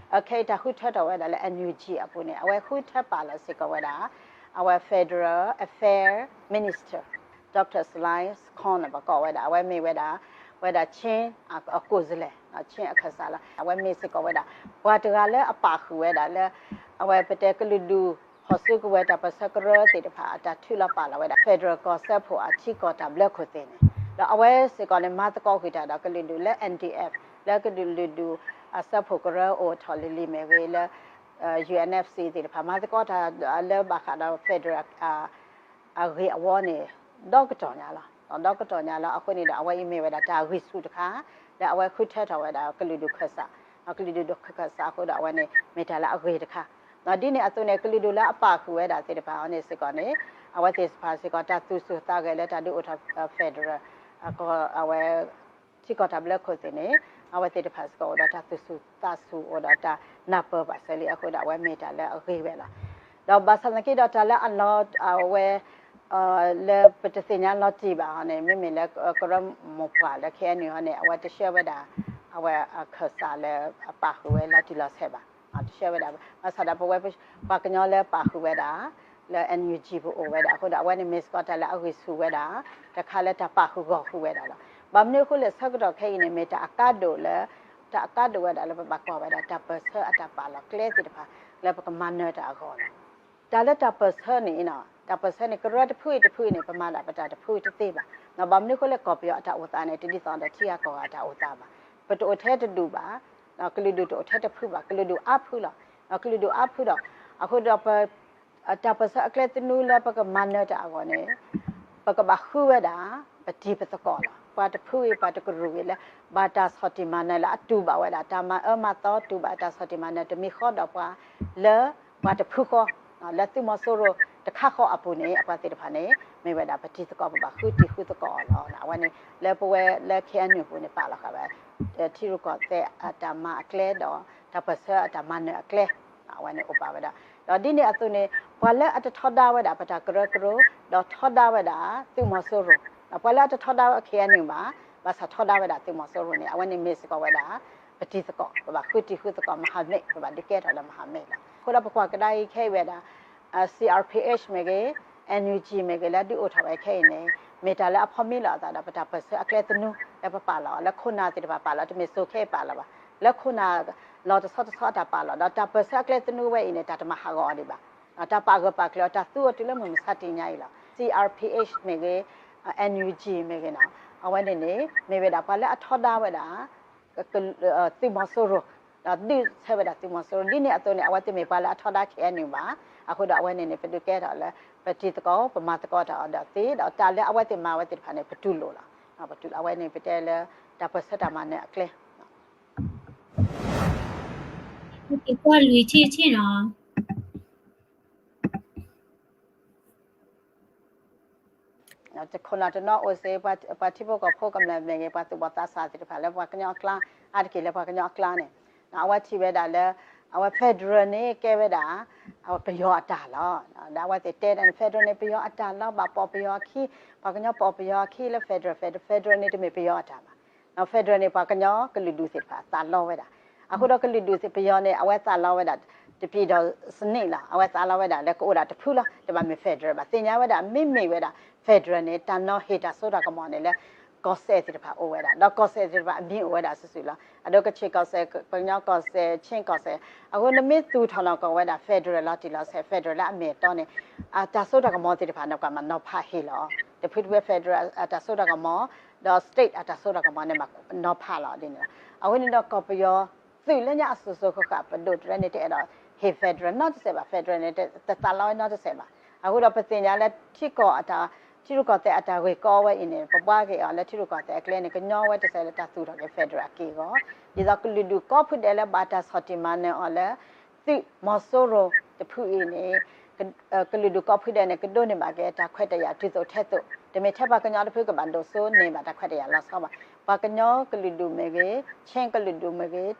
ခဲအံၤတၢ်ဃုထၢထီၣ်ဝဲဒၣ်လၢ NUG အပူၤန့ၣ် အဝဲဃုထၢပာ်လီၤစ့ၢ်ကီးဝဲဒၣ် အဝဲ federal affair minister Dr Salai Skon န့ၣ် ပကိးဝဲဒၣ် အဝဲမ့ၢ်ဝဲဒၣ် ဝဲဒၣ် Chin အကိုယ်စားလှယ် Chin အခၢၣ်စးလီၤ. အဝဲမ့ၢ်စ့ၢ်ကီးဝဲဒၣ် ပှၤတဂၤလၢအပာ်ဃုာ်ဝဲဒၣ်လၢ အဝဲပတဲကလုာ်ဒူၣ် ဟီၣ်စုကဝဲၤတၢ်ပၢၢ်ဆၢကရၢသ့ၣ်တဖၣ် အတၢ်ထုးလီၤပာ်လီၤဝဲဒၣ် federal ကီၢ်စၢဖှိၣ်အထံကီၢ်တၢ်ဘျၢခိၣ်သ့ၣ်န့ၣ်, ဒီးအဝဲစ့ၢ်ကီးန့ၣ် မၤသကိးကွံာ်တၢ်ဒီးကလုာ်ဒူၣ်လၢ NDF လၢကလုာ်ဒူၣ်အစၢဖှိၣ်ကရၢအိၣ်ထီၣ်လံၤလံၤမ့ၢ်ဂ့ၤ လၢ UNFC သ့ၣ်တဖၣ် မၤသကိးတၢ်လၢဘၣ်ဃးဒီး federal အဂ့ၢ်အဝီန့ၣ် ဒီကတီၢ်ညါလီၤ. ဒီကတီၢ်ညါလီၤ. အဃိန့ၣ်ဒီး အဝဲအံၤမ့ၢ်ဝဲဒၣ်တၢ်ဂံၢ်ဆူၣ်တခါ လၢအဝဲဃုထၢထီၣ်ဝဲဒၣ်ကလုာ်ဒူၣ်ခၢၣ်စး, ကလုာ်ဒူၣ်ခၢၣ်စးအဃိဒီး အဝဲန့ၣ်မ့ၢ်တၢ်လၢအဂ့ၤတခါ. ဒ်န့ၣ်အသိးန့ၣ် ကလုာ်ဒူၣ်လၢအပာ်ဃုာ်ဝဲဒၣ်သ့ၣ်တဖၣ်အံၤန့ၣ်စ့ၢ်ကီးန့ၣ် အဝဲသ့ၣ်တဖၣ်စ့ၢ်ကီး တၢ်သူၣ်ဆူၣ်သးဂဲၤလၢတၢ်ဒုးအိၣ်ထီၣ် federal အဝဲ ထံကီၢ်တၢ်ဘျၢခိၣ်သ့ၣ်န့ၣ် အဝဲသ့ၣ်တဖၣ်စ့ၢ်ကီးအိၣ်ဒီးတၢ်သူၣ်ဆူၣ်သးဆူၣ် အိၣ်ဒီးတၢ်နၢ်ပၢၢ်ဘၣ်စၢၤလံအဃိဒီး အဝဲမ့ၢ်တၢ်လၢအဂ့ၤဝဲလီၤ. ဒီးဘၣ်ဆၣ်သနာ်က့ဒီး တၢ်လၢအလီၤ အဝဲ လၢပတသ့ၣ်ညါလီၤတံၢ်ဘၣ်အီၤန့ၣ် မ့မ့ၢ်လၢကရၢမိၢ်ပှၢ်လၢ KNU အီၤန့ၣ် အဝဲတဆှၢဝဲဒၣ် အဝဲအခၢၣ်စးလၢအပာ်ဃုာ်ဝဲလီၤတံၢ်လီၤဆဲးဘၣ်. တဆှၢဝဲဒၣ် ဘၣ်ဆၣ်ဒီးပဝဲပှၤကညီလၢပာ်ဃုာ်ဝဲဒၣ် လၢ NUG ပအိၣ်ဝဲဒၣ်အဃိဒီး အဝဲန့ၣ်မ့ၢ်စ့ၢ်ကီးတၢ်လၢအဂံၢ်ဆူၣ်ဝဲဒၣ် တခါလၢတၢ်ပာ်ဃုာ်ဂီၢ်ဃုာ်ဝဲဒၣ်လီၤ. ဘၣ်မနုၤအဃိလဲၣ် ဆၢကတီၢ်ခဲအံၤန့ၣ် မ့ၢ်တၢ်အကါဒိၣ်လၢ တၢ်အကါဒိၣ်ဝဲဒၣ်လၢပဘၣ်ကွၢ်ဝဲဒၣ် တၢ်ပၢၢ်ဆၢအတၢ်ပာ်လီၤကျဲသ့ၣ်တဖၣ် လၢပကမၤနၢၤတၢ်အဂီၢ်လီၤ. တၢ်လၢတၢ်ပၢၢ်ဆၢန့ၣ် တၢ်ပၢၢ်ဆၢန့ၣ် ကရၢတဖုအံၤတဖုအံၤန့ၣ် ပမၤဒၣ်ပတၢ်တဖုတသ့ဘၣ်. ဘၣ်မနုၤအဃိလဲၣ် ကီၢ်ပယီၤအတၢ်အိၣ်သးန့ၣ် တဒ်သိးဒီးထံဂၤကီၢ်ဂၤအတၢ်အိၣ်သးဘၣ်. ပတအိၣ်ထဲတဒူၣ်ဘၣ်, ကလုာ်ဒူၣ်တအိၣ်ထဲတဖုဘၣ်, ကလုာ်ဒူၣ်အါဖုလီၤ. ကလုာ်ဒူၣ်အါဖုဒီး အဃိဒီးပ တၢ်ပၢၢ်ဆၢအကျဲသနူလၢပကမၤနၢၤတၢ်အဂီၢ်န့ၣ် ပကဘၣ်ဃုဝဲဒၣ် ပတံၤပသကိးလီၤ. ပှၤတဖုဂ့ၤ ပှၤတကရူၢ်ဂ့ၤလၢ ဘၣ်တၢ်ဆီၣ်တံၢ်မၤနၢၤလၢအတူၢ်ဘၣ်ဝဲဒၣ် တၢ်မၤအၢမၤသီတူၢ်ဘၣ်တၢ်ဆီၣ်တံၢ်မၤနၢၤ တမံၤဃီဒီးပှၤလၢ ပှၤတဖုဃီ လၢသုးမီၤစိရိၤတခါဃီအပူၤန့ၣ် အပှၤသ့ၣ်တဖၣ်န့ၣ် မ့ၢ်ဝဲဒၣ်ပတံၤသကိး ပဘၣ်ဃုတံၤဃုသကိးအီၤလီၤ. အဝဲန့ၣ် လၢပဝဲလၢ KNU အပူၤန့ၣ် ပာ်လီၤဃာ်ဝဲ ထံရူၢ်ကီၢ်သဲးအတၢ်မၤအကျဲဒီး တၢ်ပၢၢ်ဆၢအတၢ်မၤနၢၤအကျဲ အဝဲန့ၣ်အိၣ်ပာ်ဝဲဒၣ်. ဒီးဒ်န့ၣ်အသိးန့ၣ် ပှၤလၢအတထီဒါဝဲဒၣ်ပတၢ်ကရၢကရိ ဒီးထီဒါဝဲဒၣ်သုးမီၤစိရိၤ, ပှၤလၢအတထီဒါဝဲ KNU ဘၣ်, ဘၣ်ဆၣ်ထီဒါဝဲဒၣ်သုးမီၤစိရိၤန့ၣ် အဝဲန့ၣ်မ့ၢ်စ့ၢ်ကီးဝဲဒၣ် ပတံၤသကိး ပဘၣ်ဃုတံၤဃုသကိး မဟာမိတ် ပဘၣ်ဒုးကဲထီၣ်လၢ မဟာမိတ် လီၤ. အဃိဒီးပကွၢ်ကဒါအံၤခဲအံၤဝဲဒၣ် CRPH မ့ၢ်ဂ့ၤ NUG မ့ၢ်ဂ့ၤ လၢဒုးအိၣ်ထီၣ်ဝဲခဲအံၤန့ၣ် မ့ၢ်တၢ်လၢအဖီမံလီၤအသးဒီး ပတၢ်ပၢၢ်ဆၢအကျဲသနူ လၢပပာ်လီၤအီၤ လၢခိၣ်နၢ်သ့ၣ်တဖၣ်ပာ်လီၤ တမ့ၢ်စိၤခဲအံၤပာ်လီၤဘၣ်, လၢခိၣ်နၢ်လီၤတဆီတဆီအတၢ်ပာ်လီၤ ဒီးတၢ်ပၢၢ်ဆၢအကျဲသနူဝဲအံၤန့ၣ် တၢ်တမၤဟးဂီၤအီၤဒံးဘၣ်. တၢ်ပာ်ဂၢၢ်ပာ်ကျၢၤအီၤ တၢ်သူအီၤတုၤလၢမုၢ်မဆါတနံၤညါအံၤလီၤ. CRPH မ့ၢ်ဂ့ၤ NUG မ့ၢ်ဂ့ၤန့ၣ် အဝဲန့ၣ်န့ၣ် မ့ၢ်ဝဲဒၣ်ပှၤလၢအထီဒါဝဲဒၣ် သုးမီၤစိရိၤ ဒီးဒုးဆၢဝဲဒၣ်သုးမီၤစိရိၤ ဒ်န့ၣ်အသိးန့ၣ် အဝဲသ့ၣ်မ့ၢ်ပှၤလၢအထီဒါ KNU ဘၣ်. အဃိဒီးအဝဲန့ၣ်န့ၣ် ပဒုးကဲထီၣ်လၢ ပတံၤသကိး ပမၤသကိးတၢ်အီၤဒီးသ့ ဒီးတၢ်လၢအဝဲသ့ၣ်မၤဝဲသ့ၣ်တဖၣ်န့ၣ် ပတူၢ်လိာ်လီၤ. ပတူၢ်လိာ် အဝဲန့ၣ်ပတဲလၢ တၢ်ပၢၢ်ဆၢတၢ်မၤနၢၤအကျဲ ကွၢ်လွံၢ်ထံၣ်ထံၣ်နီၤ တခိၣ်နၢ်တနီၤအိၣ်စ့ၢ် ပှၤထံဖိကီၢ်ဖိကမျၢၢ်မ့ၢ်ဂ့ၤ ပှၤသူၣ်ဘီၣ်သးစၢ်သ့ၣ်တဖၣ်လၢပှၤကညီအကျါ အါတက့ၢ်လၢပှၤကညီအကျါန့ၣ် အဝဲထံၣ်ဝဲဒၣ်လၢ အဝဲ federal န့ၣ် ကဲဝဲဒၣ် အဝဲပယီၤအတၢ်လီၤ. ဒီးအဝဲသ့ၣ်တဲဒၣ်န့ၣ် federal န့ၣ် ပယီၤအတၢ်လီၤ ဘၣ်ပိာ်ပယီၤအခံ ပှၤကညီပိာ်ပယီၤအခံလၢ federal federal federal န့ၣ် တမ့ၢ်ပယီၤအတၢ်ဘၣ်. federal န့ၣ် ပှၤကညီကလုာ်ဒူၣ်သ့ၣ်တဖၣ်သးလီဝဲဒၣ်. အဃိဒီးကလုာ်ဒူၣ်သ့ၣ်ပယီၤန့ၣ် အဝဲသးလီဝဲဒၣ် တပံၤဒီးစနံၣ်လီၤ. အဝဲသးလီဝဲဒၣ်လၢကအိၣ်ဒၣ်တဖုလီၤ. တဘၣ်မ့ၢ် federal ဘၣ်. သ့ၣ်ညါဝဲဒၣ် မ့မ့ၢ်ဝဲဒၣ် federal န့ၣ် တၢ်နီၤဟ့ၣ်တၢ်စိတၢ်ကမီၤန့ၣ်လၢ ကီၢ်စဲၣ်သ့ၣ်တဖၣ်အိၣ်ဝဲဒၣ် ဒီးကီၢ်စဲၣ်သ့ၣ်တဖၣ်အမံၤအိၣ်ဝဲဒၣ်စုာ်စုာ်လီၤ. အဒိ ကချ့ၣ်ကီၢ်စဲၣ် ကညီကီၢ်စဲၣ် ခၠ့ၣ်ကီၢ်စဲၣ် အဃိနမ့ၢ်သူၣ်ထီၣ်နီၢ်ကီၢ်ဝဲဒၣ် federal လီၤတံၢ်လီၤဆဲး federal လၢအမ့ၢ်အတီန့ၣ် အတၢ်စိတၢ်ကမီၤသ့ၣ်တဖၣ်န့ၣ် ပှၤမၤနီၤဖးဟ့ၣ်လီၤ. တဖုတဖု federal အတၢ်စိတၢ်ကမီၤ ဒီး state အတၢ်စိတၢ်ကမီၤန့ၣ် မၤနီၤဖးလီၤဒ်န့ၣ်လီၤ. အဃိန့ၣ်ဒီးကီၢ်ပယီၤ သုးလၢညါအစိၤစိၤဃၣ်ဃၣ် ပဒိၣ်တရဲန့ၣ် တအဲၣ်ဒိးဟ့ၣ် federal နီတစဲးဘၣ်. federal န့ၣ် တသးလီဝဲနီတစဲးဘၣ်. အဃိဒီးပသ့ၣ်ညါလၢထံကီၢ်အတၢ် ထံရူၢ်ကီၢ်သဲးအတၢ်ဂ့ၢ်ကီဝဲအံၤန့ၣ် ပဘှါက့ၤအီၤလၢထံရူၢ်ကီၢ်သဲးအကျဲန့ၣ် ကညီဝဲတစဲးလၢတၢ်သူၣ်ထီၣ်က့ၤ federal အက့ၢ်အဂီၢ်, ဒ်သိးကလုာ်ဒူၣ်ကိးဖုဒဲးလၢဘၣ်တၢ်ဆီၣ်တံၢ်မၤနၢၤအီၤလၢ သုးမီၤစိရိၤတဖုအံၤန့ၣ် ကလုာ်ဒူၣ်ကိးဖုဒဲးန့ၣ် ကဒိးန့ၢ်ဘၣ်က့ၤတၢ်ခွဲးတၢ်ယာ်တုၤသိးထဲသိး, တမ့ၢ်ထဲပှၤကညီတဖုကဘၣ်ဒိၣ်စိန့ၢ်ဘၣ်တၢ်ခွဲးတၢ်ယာ်လီၤဆီဘၣ်. ပှၤကညီကလုာ်ဒူၣ်မ့ၢ်ဂ့ၤ, ခ့ကလုာ်ဒူၣ်မ့ၢ်ဂ့ၤ,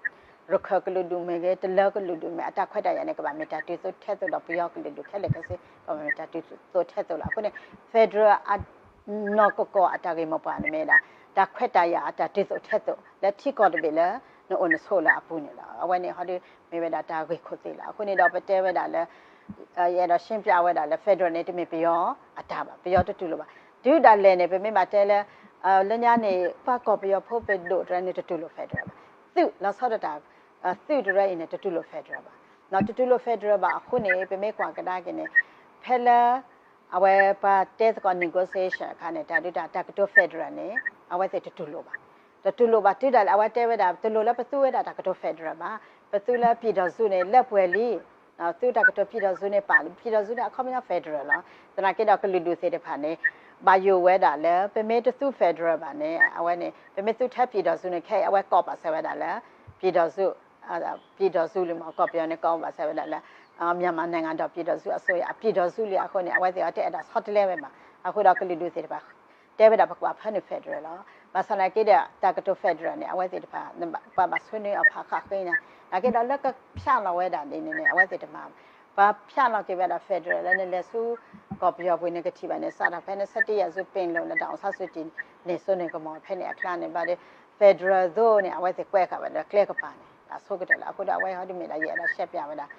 ရခၢၣ်ကလုာ်ဒူၣ်မ့ၢ်ဂ့ၤ, တလၢကလုာ်ဒူၣ်မ့ၢ် အတၢ်ခွဲးတၢ်ယာ်န့ၣ် ကဘၣ်မ့ၢ်တၢ်တုၤသိးထဲသိးဒီးပယီၤကလုာ်ဒူၣ်ခဲလၢာ်ခဲဆ့ ကဘၣ်မ့ၢ်တၢ်တုၤသိးထဲသိးလီၤ. အဃိန့ၣ် federal အ နီၢ်ကီၢ်ကီၢ်အတၢ်ဂ့ၢ်မိၢ်ပှၢ်န့ၣ်မ့ၢ်ဝဲဒၣ် တၢ်ခွဲးတၢ်ယာ်အတၢ်တုၤသိးထဲသိး လၢထံကီၢ်တဘ့ၣ်လၢ နအိၣ်နဆိးလၢအပူၤန့ၣ်လီၤ. အဝဲန့ၣ်ဟီဒုးမ့ၢ်ဝဲဒၣ်တၢ်ဂ့ၢ်ခိၣ်သ့ၣ်လီၤ. အဃိန့ၣ်ဒီးပတဲဝဲဒၣ်လၢ ယအဲၣ်ဒိးရှင်းပြဝဲဒၣ်လၢ federal န့ၣ် တမ့ၢ်ပယီၤအတၢ်ဘၣ်, ပယီၤတတူၢ်လိာ်ဘၣ်. တုၤဒၣ်လဲာ်န့ၣ် ပမ့ၢ်ဘၣ်တဲလၢ လၢညါန့ၣ် ပှၤကီၢ်ပယီၤဖိပဒိၣ်တရၢန့ၣ် တတူၢ်လိာ် federal ဘၣ်. သုးလီၤဆီဒၣ်တၢ် သုးတရၢအံၤန့ၣ် တတူၢ်လိာ် federal ဘၣ်. တတူၢ်လိာ် federal ဘၣ်အဃိန့ၣ် ပမ့ၢ်ကွၢ်ကဒါက့ၤန့ၣ် ဖဲလၢ အဝဲပှၤတဲသကိး negotiation အခါန့ၣ် တၢ်ဒုးတၢ် တၢ်ကတိၤ federal န့ၣ် အဝဲသ့ၣ်တတူၢ်လိာ်ဘၣ်. တတူၢ်လိာ်ဘၣ်တုၤဒၣ်လဲာ် အဝဲတဲဝဲဒၣ် တလိၣ်လၢပသူဝဲဒၣ်တၢ်ကတိၤ federal ဘၣ်. ပသူလၢ ပြည်ထောင်စု န့ၣ် လၢပှဲၤလံ. သူတၢ်ကတိၤ ပြည်ထောင်စု န့ၣ် ပာ်လံ, ပြည်ထောင်စု န့ၣ် အခီပညီ federal လီၤ. သနာ်က့ဒီးကလုာ်ဒူၣ်သ့ၣ်တဖၣ်န့ၣ် ဘၣ်ယိၣ်ဝဲဒၣ်လၢ ပမ့ၢ်တသူ federal ဘၣ်န့ၣ် အဝဲန့ၣ် ပမ့ၢ်သူထဲ ပြည်ထောင်စု န့ၣ် ခဲအံၤ အဝဲကိးဘၣ်ဆၢဝဲဒၣ်လၢ ပြည်ထောင်စု ပြည်ထောင်စု လံမ့ၢ် ကီၢ်ပယီၤန့ၣ် ကိးဘၣ်ဆၢဝဲဒၣ်လၢ မြန်မာနိုင်ငံတော် ပြည်ထောင်စုအစိုးရ ပြည်ထောင်စု လံအဃိန့ၣ် အဝဲသ့ၣ်အီၤတအဲၣ်ဒိးဆီတလဲဝဲဘၣ်. အဃိဒီးကလုာ်ဒူၣ်သ့ၣ်တဖၣ် တဲဝဲဒၣ်ပကဘၣ်ဖၢနုာ် federal လီၤ. ဘၣ်ဆၣ်သနာ်က့ဒီး တၢ်ကတိၤ federal န့ၣ် အဝဲသ့ၣ်တဖၣ် ပှၤဘၣ်ဆိၣ်န့ၢ်အီၤဖးဃာ်ဃ့ညါ, နာ်က့ဒီးလၢကဖၠးလီၤဝဲဒၣ်ဒ်န့ၣ်န့ၣ် အဝဲသ့ၣ်တဖၣ် ပှၤဖၠးလီၤက့ၤဝဲဒၣ် federal လၢနလဲၤဆူ ကီၢ်ပယီၤပူၤန့ၣ် ကထံၣ်ဘၣ်န့ၣ် စးထီၣ်ဖဲန့ၣ် ဆၢတံယၤစူပ့ၤလိာ် လၢ ဒေါ်အောင်ဆန်းစုကြည် န့ၢ်စိန့ၢ်ကမီၤဖဲန့ၣ်အကျါန့ၣ် ဘၣ်ဒီး federal သိးန့ၣ် အဝဲသ့ၣ်ကွဲးဃာ်ဝဲဒီးကျဲကပၤန့ၣ် အဆိကတၢၢ်လီၤ. အဃိဒီးအဝဲဟီဒ်မ့ၢ်ဒၣ် ယအဲၣ်ဒိးရှဲပၠးဝဲဒၣ်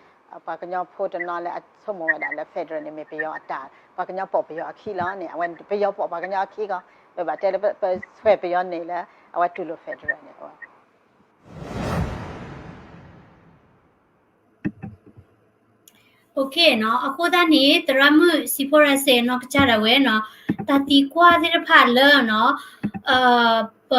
ပှၤကညီဖိတနီၤလၢအဆိကမိၣ်ဝဲဒၣ်လၢ federal န့ၣ်မ့ၢ်ပယီၤအတၢ်, ပှၤကညီပိာ်ပယီၤအခံလီၤန့ၣ် အဝဲပယီၤပိာ်ပှၤကညီအခံကီး, ပဘၣ်တဲလၢပဆွဲပယီၤန့ၣ်လၢ အဝဲတူၢ်လိာ် federal န့ၣ် OK နီၤ, အဃိသတးန့ၣ် သရၣ်မုၣ်စံးဖိရၤစဲးနီၢ်ကစၢ်ဒၣ်ဝဲနီၤ, တၢ်သံကွၢ်သ့ၣ်တဖၣ်လၢနီၤ, ပ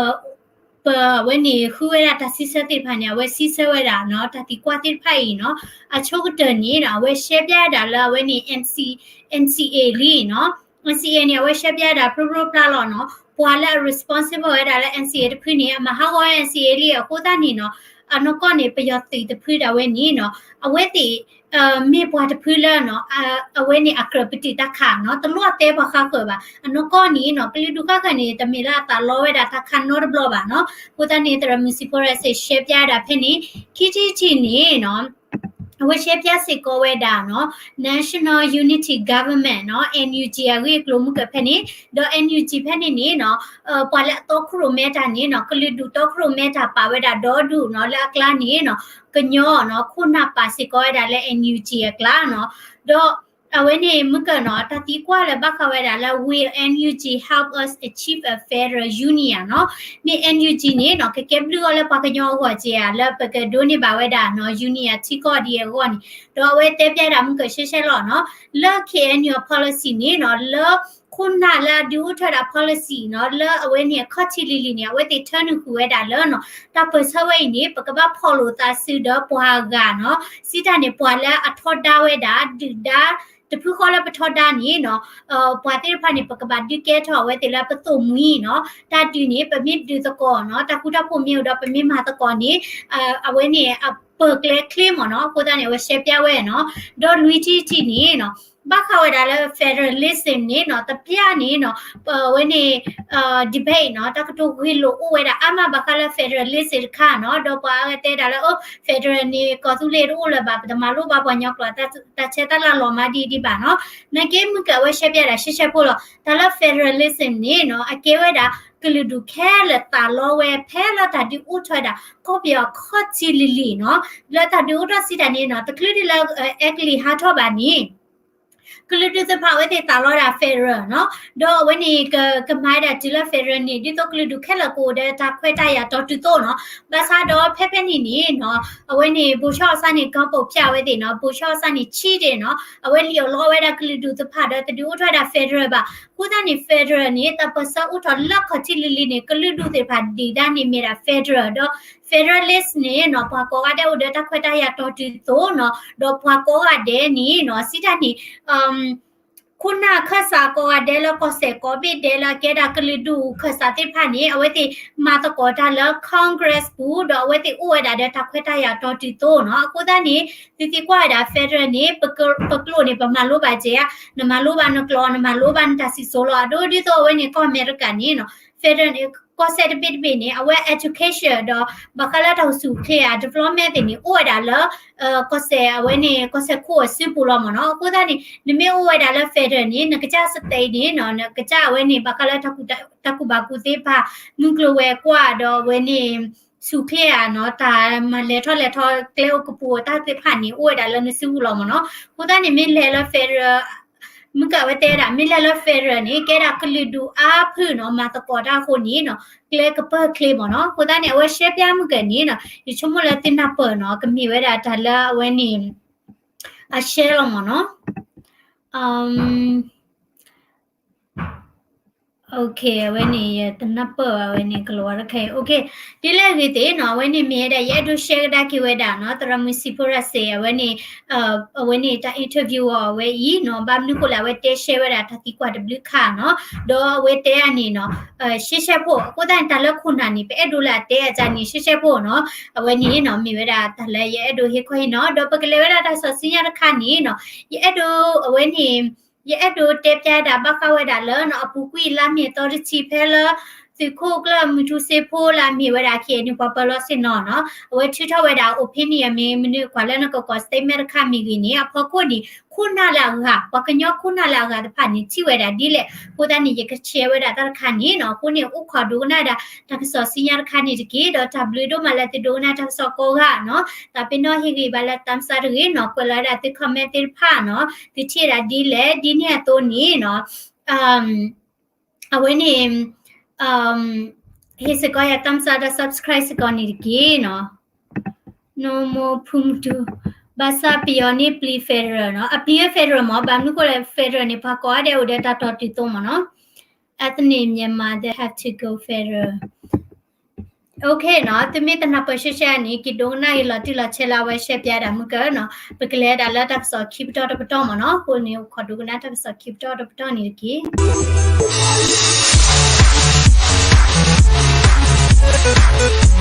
ပဝဲန့ၣ် ဃုဝဲဒၣ်တၢ်စံးဆၢသ့ၣ်တဖၣ်န့ၣ် အဝဲစံးဆၢဝဲဒၣ်နီၤ, တၢ်သံကွၢ်သ့ၣ်တဖၣ်အံၤနီၤ, အဆိကတၢၢ်န့ၣ်နီၤ အဝဲရှဲပၠးဒၣ်လၢအဝဲန့ၣ် NC, NCA လံနီၤ, NCA န့ၣ် အဝဲရှဲပၠးဒၣ်ဖျိဖျိဖျါလီၤနီၤ, ပှၤလၢအ responsible ဝဲဒၣ်လၢ NCA တဖုန့ၣ် အမၤဟးဂီၤ NCA လံအဃိသတးန့ၣ်နီၤ, အနီၢ်ကီၢ်န့ၣ် ပယီၤသုးတဖုဒၣ်ဝဲန့ၣ်နီၤ, အဝဲသ့ၣ် မ့ၢ်ပှၤတဖုလၢနီၤ, အဝဲန့ၣ်အကြၢးပတုာ်တၢ်ခးနီၤ, တလိၣ်အတဲပှၤဃါဃၢၤဘၣ်. အနီၢ်ကီၢ်န့ၣ်နီၤ, ကလုာ်ဒူၣ်ဃါဃၢၤန့ၣ် တမ့ၢ်လၢအသးလီဝဲဒၣ်တၢ်ခးနီတဘျီဘၣ်နီၤ. အဃိသတးန့ၣ် သရၣ်မုၣ်စံးဖိရၤစဲးရှဲပၠးဒၣ်ဖဲန့ၣ်, ခံထံၣ်တထံၣ်န့ၣ်နီၤ အဝဲရှဲပၠးစ့ၢ်ကီးဝဲဒၣ်နီၤ, National Unity Government နီၤ, NUG အဂ့ၢ်အကျိၤမုၢ်ကၢၢ်ဖဲန့ၣ်, ဒီး NUG ဖဲန့ၣ်န့ၣ်နီၤ, ပှၤလၢအတီခိၣ်ရိၣ်မဲတၢ်န့ၣ်နီၤ, ကလုာ်ဒူၣ်တီခိၣ်ရိၣ်မဲတၢ်ပာ်ဝဲဒၣ်ဒီဒူၣ်နီၤ, လၢအကျါန့ၣ်နီၤ, ကညီနီၤ, ခိၣ်နၢ်ပာ်စ့ၢ်ကီးဝဲဒၣ်လၢ NUG အကျါနီၤ, ဒီး အဝဲန့ၣ်မုၢ်ကၢၢ်နီၤ, တၢ်သံကွၢ်လၢဘၣ်ဃးဝဲဒၣ်လၢ Will NUG help us achieve a federal union နီၤ, မ့ၢ် NUG န့ၣ်နီၤ, ကကဲဘျုးအီၤလၢပှၤကညီအဂီၢ်ဧါ, လၢပကဒိးန့ၢ်ဘၣ်ဝဲဒၣ်နီၤ union ထံကီၢ်ဒ်အဂီၢ်န့ၣ်, ဒီးအဝဲတဲပၠးဒၣ်မုၢ်ကၢၢ်ရှဲရှဲလီၤနီၤ, လၢ K N U အ policy န့ၣ်နီၤ, လၢခိၣ်နၢ်လၢအဒုးအိၣ်ထီၣ်ဝဲဒၣ် policy နီၤ, လၢအဝဲန့ၣ်အခီၣ်ထံးလံၤလံၤန့ၣ် အဝဲသ့ၣ်ထၢနုာ်ဃုာ်ဝဲဒၣ်လၢနီၤ, တၢ်ပၢၢ်ဆၢဝဲအံၤန့ၣ် ပကဘၣ်ဖီၣ်လိာ်သးစုဒီးပှၤဂၤနီၤ, စံးတၢ်န့ၣ် ပှၤလၢအထီဒါဝဲဒၣ် ဒုၣ်ဒါ တဖုဃီလၢပထီဒါန့ၣ်နီၤ, ပှၤသ့ၣ်တဖၣ်န့ၣ် ပကဘၣ်ဒုးကဲထီၣ်အဝဲသ့ၣ်လၢပသိၣ်မှံၤနီၤ, တၢ်ဒုးန့ၣ် ပမ့ၢ်ဒုးသကိးနီၤ, တၢ်ဃူတၢ်ဖိးမ့ၢ်အိၣ်ဒီးပမ့ၢ်မၤသကိးန့ၣ်, အဝဲန့ၣ်အပၢၢ်ကျဲချ့မ့ၢ်နီၤ, အဃိသတးန့ၣ် အဝဲရှဲပၠးဝဲနီၤ, ဒီးလွံၢ်ထံၣ်တထံၣ်န့ၣ်နီၤ, ဘၣ်ဃးဝဲဒၣ်လၢ federalism န့ၣ်နီၤ, တပျၢ်န့ၣ်နီၤ, အဝဲန့ၣ် debate နီၤ, တၢ်ကတိၤဂ့ၢ်လိာ်အိၣ်ဝဲဒၣ်အါမးဘၣ်ဃးလၢ federalism တခါနီၤ, ဒီးပှၤအါဂၤတဲဒၣ်လၢ အိၣ် federal န့ၣ် ကီၢ်သူလ့ၤတအိၣ်လၢၤဘၣ်, ပတမၤလိဘၣ်ပှၤကညီကျိာ် တၢ်ဆဲးတၢ်လၤလီၤမးဒ်ဒ်ဘၣ်နီၤ, နာ်က့မုၢ်ကၢၢ်အဝဲရှဲပၠးဒၣ်ရှဲရှဲဖိလီၤ, တၢ်လၢ federalism န့ၣ်နီၤ, အကဲဝဲဒၣ် ကလုာ်ဒူၣ်ခဲလၢာ်သးလီဝဲဖဲလၢတၢ်ဒုးအိၣ်ထီၣ်ဝဲဒၣ် ကီၢ်ပယီၤခီၣ်ထံးလံၤလံၤနီၤ, လၢတၢ်ဒုးအိၣ်ထီၣ်စံးတၢ်န့ၣ်နီၤ, တချုးဒ်လၢ အဲကလံးဟးထီၣ်ဘၣ်န့ၣ် ကလုာ်ဒူၣ်သ့ၣ်တဖၣ်အဝဲသ့ၣ်သးလီဒၣ် federal နီၤ, ဒီးအဝဲန့ၣ် ကမၤဝဲဒၣ်တုၤလၢ federal န့ၣ် ဒ်သိးကလုာ်ဒူၣ်ခဲလၢာ်ကအိၣ်ဒီးတၢ်ခွဲးတၢ်ယာ်တီၤတုၤသိးနီၤ, ဘၣ်ဆၣ်ဒီးဖဲဖဲန့ၣ်န့ၣ်နီၤ, အဝဲန့ၣ် ဗိုလ်ချုပ်အောင်ဆန်းန့ၣ် ကီပိာ်ဖၠၣ်ဝဲသ့ၣ်နီၤ, ဗိုလ်ချုပ်အောင်ဆန်းန့ၣ် cheat နီၤ, အဝဲလံၣ်အီၣ်လီအီၣ်ဝဲဒၣ်ကလုာ်ဒူၣ်သ့ၣ်တဖၣ်ဒီးတဒုးအိၣ်ထီၣ်ဝဲဒၣ် federal ဘၣ်, အဃိသတးန့ၣ် federal န့ၣ် တၢ်ပၢၢ်ဆၢအိၣ်ထီၣ်လၢခီၣ်ထံးလံၤလံၤန့ၣ် ကလုာ်ဒူၣ်သ့ၣ်တဖၣ်ဒုၣ်ဒါန့ၣ်မ့ၢ်ဒၣ် federal ဒီး federalist န့ၣ်နီၤ, ပှၤကိးဂၤဒဲးအိၣ်ဒီးတၢ်ခွဲးတၢ်ယာ်တီၤတုၤသိးနီၤ, ဒီးပှၤကိးဂၤဒဲးန့ၣ်နီၤ, စံးတၢ်န့ၣ် ခိၣ်နၢ်ခၢၣ်စးကိးဂၤဒဲးလၢကီၢ်စဲၣ်ကိးဘ့ၣ်ဒဲးလၢအကဲဒၣ်ကလုာ်ဒူၣ်ခၢၣ်စးသ့ၣ်တဖၣ်န့ၣ် အဝဲသ့ၣ်မၤသကိးတၢ်လၢ Congress ပူၤ ဒီးအဝဲသ့ၣ်အိၣ်ဝဲဒၣ်ဒီးတၢ်ခွဲးတၢ်ယာ်တီတုၤသိးနီၤ. အဃိသတးန့ၣ် သုသံကွၢ်ဝဲဒၣ် federal န့ၣ် ပကျိာ်န့ၣ် ပမၤလိဘၣ်ကဲဧါ, နမၤလိဘၣ်နကျိာ် နမၤလိဘၣ်နတၢ်စံၣ်စိၤလီၤ. အဒိဒ်သိးအဝဲန့ၣ် ကီၢ်အမဲရကၤန့ၣ်နီၤ federal န့ၣ် ကီၢ်စဲၣ်တဘ့ၣ်တဘ့ၣ်န့ၣ် အဝဲ education ဒီးဘၣ်ဃးလၢတၢ်အိၣ်ဆူၣ်အိၣ်ချ့ဧါ development သ့ၣ်န့ၣ် အိၣ်ဝဲဒၣ်လၢ ကီၢ်စဲၣ်အဝဲန့ၣ် ကီၢ်စဲၣ်ခိၣ်အစုပူၤလီၤမ့ၢ်နီၤ. အဃိသတးန့ၣ် နမ့ၢ်အိၣ်ဝဲဒၣ်လၢ federal န့ၣ် နကစၢ် state န့ၣ်နီၤ နကစၢ်အဝဲန့ၣ် ဘၣ်ဃးလၢတၢ်ကူၣ်ဘၣ်ကူၣ်သ့တဖၣ် မုၢ်ကျိၤဝဲၤကွာ်ဒီးအဝဲန့ၣ် ဆူၣ်ချ့ဧါနီၤ တၢ်မၤလဲၤထီၣ်လဲၤထီၣ်ကျဲအိၣ်ကပူၤအတၢ်သ့ၣ်တဖၣ်န့ၣ် အိၣ်ဝဲဒၣ်လၢနစုပူၤလီၤမ့ၢ်နီၤ. အဃိသတးန့ၣ် မ့ၢ်လဲၤလၢ federal မုၢ်ကဝဲတဲဒၣ် မ့ၢ်လဲၤလၢ federal န့ၣ် ကဲဒၣ်ကလုာ်ဒူၣ်အါဖုၣ်နီၤ မၤသကိးတၢ်အဃိန့ၣ်နီၤ ကျဲကပၢၢ်ချ့မ့ၢ်နီၤ. အဃိသတးန့ၣ် အဝဲရှဲပၠါမုၢ်ကန့ၣ်နီၤ ယဆိကမိၣ်လၢသုနၢ်ပၢၢ်နီၤ ကမ့ၢ်ဝဲဒၣ်တၢ်လၢအဝဲန့ၣ် အရှဲလီၤမ့ၢ်နီၤ. အဝဲန့ၣ် ယတနၢ်ပၢၢ်ဘၣ်ဝဲန့ၣ် ကလီၤဝါတခါအံၤ ဒ်လဲၣ်ဂ့ၤသ့ၣ်နီၤ အဝဲန့ၣ်မ့ၢ်ဝဲဒၣ် ယအဲၣ်ဒိးရှဲကဒါက့ၤဝဲဒၣ်နီၤ သရၣ်မုၣ်စံးဖိရၣ်စ့ၢ် အဝဲန့ၣ် အဝဲန့ၣ်တၢ် interview အီၤအဝဲအံၤနီၤ ဘၣ်မနုၤဃိလဲၣ် အဝဲတဲရှဲဝဲဒၣ်တၢ်သံကွၢ်တဘျုးခါနီၤ ဒီးအဝဲတဲအန့ၣ်နီၤ ရှဲရှဲဖိ အဃိသတးန့ၣ် တၢ်လၢခိၣ်နၢ်န့ၣ် ပအဲၣ်ဒိးလၢအတဲအကါန့ၣ် ရှဲရှဲဖိနီၤ အဝဲန့ၣ်နီၤ မ့ၢ်ဝဲဒၣ်တၢ်လၢယအဲၣ်ဒိးဟ့ၣ်ခီဟ့ၣ်နီၤ ဒီးပကလဲၤဝဲဒၣ်တၢ်ကစီၣ်ဆူညါတခါန့ၣ်နီၤ ယအဲၣ်ဒိးအဝဲန့ၣ် ယအဲၣ်ဒိးတဲပျါဒၣ်ဘၣ်ဃးဝဲဒၣ်လၢနီၤ အပူၤကွံာ်လါမ့ၤသီတဆံဖဲလၢ သုးခိၣ်ကျၢၢ်မုၢ်ထူစ့ဖိလၢအမ့ၢ်ဝဲဒၣ် KNU ပှၤပၢၤလီၢ်ဆ့ၣ်နီၤနီၤ အဝဲထုးထီၣ်ဝဲဒၣ် opinion မ့ၢ်မနုၤကွၢ်လၢနကကိး statement တခါမ့ၢ်ဂ့ၤန့ၣ် အဖီခိၣ်န့ၣ် ခိၣ်နၢ်လၢအဂၤ ပှၤကညီခိၣ်နၢ်လၢအဂၤတဖၣ်န့ၣ် ထံၣ်ဝဲဒၣ်ဒ်လဲၣ် အဃိသတးန့ၣ် ယကshareဝဲဒၣ်တၢ်တခါန့ၣ်နီၤ အဃိန့ၣ် အိၣ်ခိးဒိကနၣ်ဒၣ် တၢ်ကစီၣ်ဆူညါတခါန့ၣ်တက့ၢ် ဒီးတၢ်ဘျုးဒိၣ်မးလၢသုဒိကနၣ်တၢ်ကစီၣ်ကိးဂၤနီၤ သးပ့ၤနီၣ်ဟ့ၣ်ဂံၢ်ဘါလၢ thumbs up တဂ့ၤနီၤ ကွဲးလီၤဝဲဒၣ်သု comment သ့ၣ်တဖၣ်နီၤ သုထံၣ်ဒၣ်ဒ်လဲၣ် ဒ်န့ၣ်အသိးန့ၣ်နီၤ အဝဲန့ၣ် ဟ့ၣ်စ့ၢ်ကီးယၤ thumbs up ဒီး subscribe စ့ၢ်ကီးန့ၣ်တက့ၢ်နီၤ နီၢ်မိၢ်ဖုမူတူ ဘၣ်ဆၣ်ပယီၤန့ၣ်ပျံၤ federal နီၤ အပျံၤ federal မ့ၢ် ဘၣ်မနုၤဃိလဲၣ် federal န့ၣ် ပှၤကိးဂၤဒဲးအိၣ်ဒီးတၢ်တီတုၤသိးမ့ၢ်နီၤ ethnic Myanmar they have to go federal. OK နီၤ သုမ့ၢ်တနၢ်ပၢၢ်ရှဲရှဲန့ၣ် က့ၤဒိကနၣ်ဂ့ၤလီၤတံၢ်လီၤဆဲးလၢအဝဲရှဲပၠါဒၣ်မုၢ်ကနီၤ ပကလဲၤဒၣ်လၢတၢ်ကစီၣ်ခံပတီၢ်တပတီၢ်မ့ၢ်နီၤ အဃိန့ၣ် အိၣ်ခိးဒိကနၣ်တၢ်ကစီၣ်ခံပတီၢ်တပတီၢ်န့ၣ်တက့ၢ်.